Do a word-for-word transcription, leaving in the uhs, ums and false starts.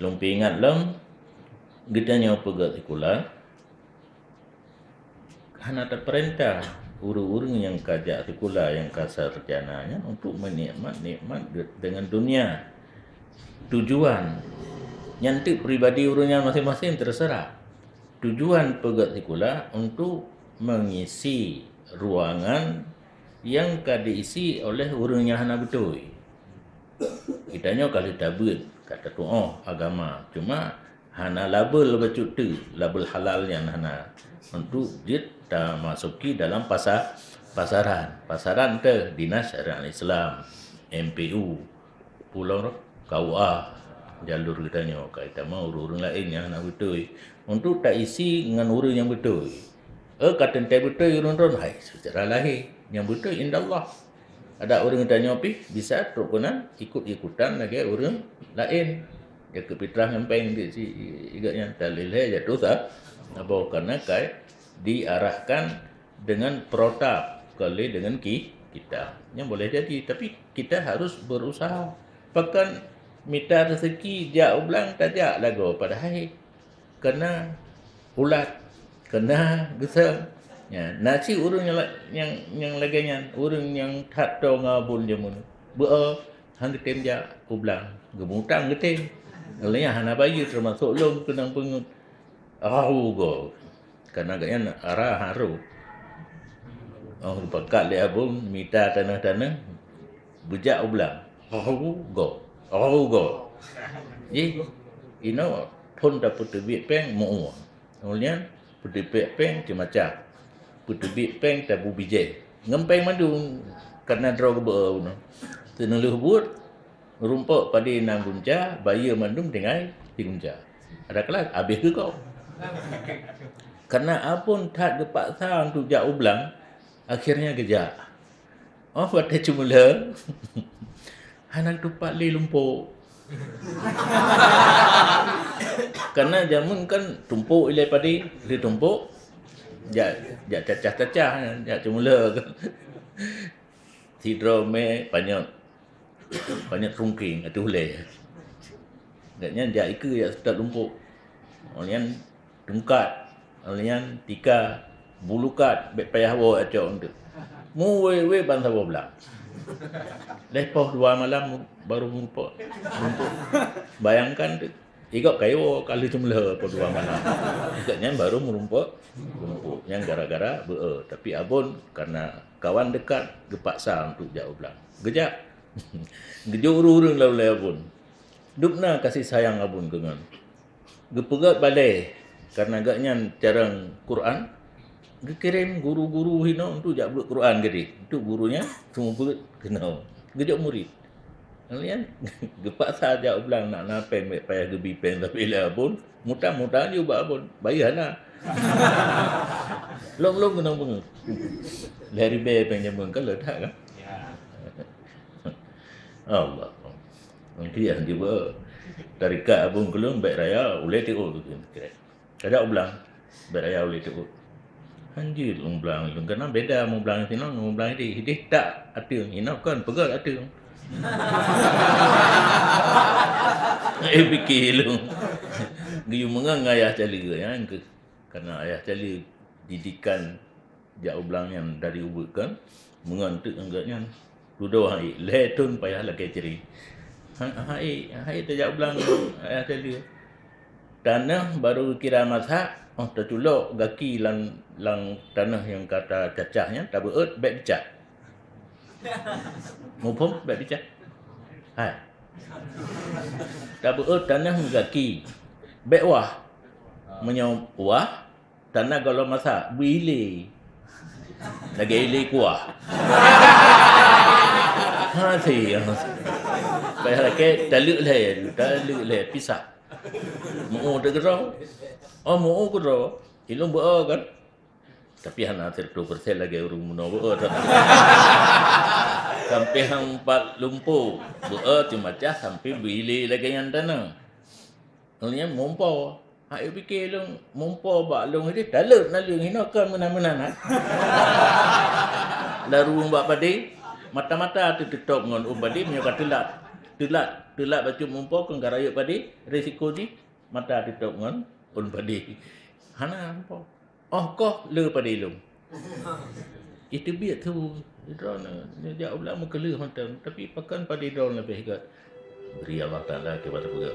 Lôn peuingat lom, geutanyoe peugét sikula, hana tapeurintah ureuëng-ureuëng nyang ka jak sikula, nyang ka sarjana nyan untuk meunikmat-nikmat de-, deungon dunia. Tujuan nyan teuk pribadi ureuëng nyan maséng-maséng, teuseurah. Tujuan peugét sikula untuk mengisi ruangan nyang ka diisi oleh ureuëng nyang hana beutôi. Geutanyoe ka lheueh tabeuet, ka tatuoh agama, cuma hana label bacut teuk, label halal nyan hana. Untuk jeuet tamasuki dalam pasa-, pasaran. Pasaran teuh Dinas Syariat Islam, M P U, pulang roh, K U A, jalur geutanyoe, ka itamong ureuëng-ureuëng laén nyang hana beutôi. Untuk taisi ngon ureuëng nyang beutôi. Eh, ka teuntée beutôi ureuëng droen, hai, secara lahé, nyang beutôi indallah. Ada ureuëng tanyoe pih bisa trok keunan ikut-ikutan lagée ureuëng laén. Ya keu pitrah ngon péng di si igat nyan talilée jatuh sa-, saboh karena kai diarahkan dengan protap, kali dengan ki-, kita. Yang boleh jadi, tapi kita harus berusaha. Pakan mita rezeki jak u blang tajak lagoe padahai kena ulat, kena geuseung. Ya, na cit ureuëng nyang la-, nyang, nyang lagée nyan, ureuëng nyang that toe ngon buet jameun. Beu han geutem jak u blang, geumutang geutem. Oleh nyan hana bayeue, teumasok lôn keunong peungeut. Ahu go. Karena gobnyan ara haru. Oh, geupakat lé abon mita tanoh-tanoh, beujak u blang. Ahu go. Ahu go. Jih, inoe phon tapeuteubiet péng meu-ue. Ulôn nyan peuteubiet péng ceumacam. Peuteubiet péng tabu bijéh. Ngon péng mandum karena droe geubeu unoe. Teuneulheueh buet, rumpok padé na gunca, bayeue mandum tinggai di gunca. Ada kelas, habéh keu gob. Karena abon that geupaksa untuk jak u blang, akhirnya geujak. Oh, watée ceumeulheueh, hana tupat lé lumpok. Karena jameun kan tumpok ilée padé, lé tumpok, jak, jak cacah-cacah, jak ceumeulheueh. Sidroe mé panyöt, panyöt rungkeng ateueh ulée. Gobnyan jak ikeue jak seutôt lumpok. Awak nyan tungkat, awak nyan tika, bulukat, bék payah woe acok eunteuk. Mu wé-wé ban saboh blang. Lheueh poh dua malam baru meurumpok. Bayangkan tu. Igob kayo ka lheueh ceumeulheueh poh dua malam. Gobnyan baru meurumpok, meurumpok. Nyan gara-gara beu-e. Tapi abon karena kawan dekat geupaksa untuk jak u blang. Geujak. Geujok ureuëng-ureuëng lam ulée abon. Dubna kasih sayang abon keu ngon. Geupeugét balée karena gobnyan carông Quran, geukirém guru-guru hinoe untuk jak beuet Quran keudeh. Untuk guru nyan seumeubeuet keunoe. Geujok murit. Nyan geupaksa jak u blang nak na péng, bék payah geubi péng tapi lé abon, mutang-mutang ju bak abon. Bayeue hana. Lom-lom keunong beungeut. Lhée ribée péng jameun ka le that kan? Ya. Allah. Nanti yang tiba tarikat abon keulong bék raya ulée tiup tu kira. Kada u blang bék raya ulée tiup. Hanjeuet u blang lôn keunan beda meublang sinoe ngon meublang ideh. Ideh tak ateueng, inoe kon peugét ateueng. Eh, pike lôn. Geuyue meungon ngon ayah cali nyan keuh. Karena ayah cali didikan jak u blang nyan dari ubeut kan, meungon teuk anggét nyan. Dudoe hai, lhée thon payah lakée cre. Ha, hai, hai tajak u blang ayah tadi. Tanoh baru kira masak, oh, taculok gaki lam, lam tanoh nyang ka tacacah nyan, tabeuet bék dicat. Muphom bék dicat. Hai. Tabeuet tanoh gaki. Bék wah. Meunyoe wah, tanoh gohlom masak, beuilée. Lagée ilée kuah. Ha, si, ha. Payah lakée, taleuek lhée, taleuek lhée, pisah. Meu-o teukeudroe. Oh, meu-o keudroe. Ilong beu-o kan? Tapi hana siratoh persen lagée ureuëng bunoe beu-o. Sampai hang pat lumpo. Beu-o teumacah sampai beuilée lagée nyan tanoh. Nyan mumpo. Hak pike lôn mumpo bak lôn ideh taleuek naleueng hinoe kon meunan-meunan, ha. Larueng bak padé, mata-mata teuteutop ngon ôn padé meunyoe ka teulat. Teulat, teulat bacut meupo keu ka rayeuk padé, risiko jih mata teutôp ngon ôn padé. Hana meupo. Óh koh le padé lom. Iteubiet su, droeneuh neujak u blang meukeuleuh mantong, tapi pakon padé droeneuh leubeh gét. Bri Allah Taala keu bak teupeugah.